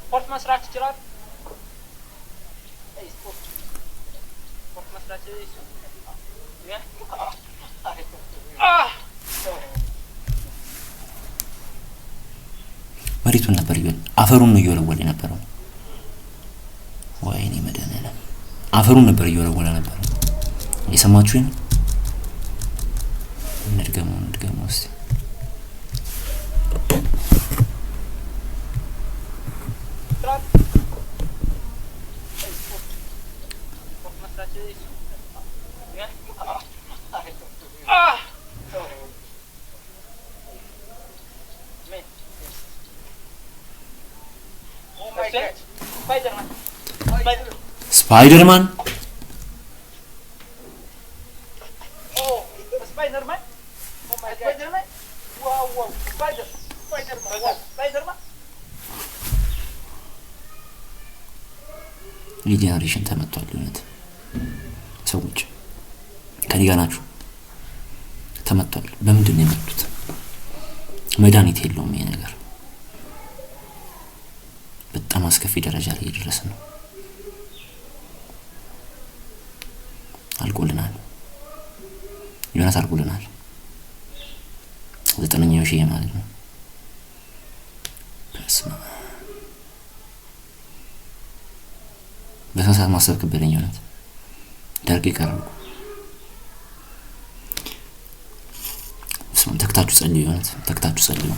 ስፖርት መስራት ይችላል። ስፖርት መስራት መሬቱን ነበር አፈሩን ነው እየወለወለ የነበረው። ወይኔ መድኃኒዓለም አፈሩን ነበር እየወለወለ ነበረው። እየሰማችሁኝ ነው? እንድገመው እንድገመው እስቲ። ስፓይደርማን ይህ generation ተመቷል። እውነት ሰዎች ከኔ ጋር ናችሁ? ተመቷል። በምንድን ነው የመቱት? መድኃኒት የለውም ይሄ ነገር። በጣም አስከፊ ደረጃ ላይ እየደረስን ነው። አልቆልናል። ዮናስ አልቆልናል። 9ኛው ሺህ ማለት ነው። በስመ አብ በስነ ስርዓት ማሰብ ከበደኝ። እውነት ደርቅ የቀረብኩ በስመ አብ። ተግታችሁ ጸልዩ። እውነት ተግታችሁ ጸልዩ።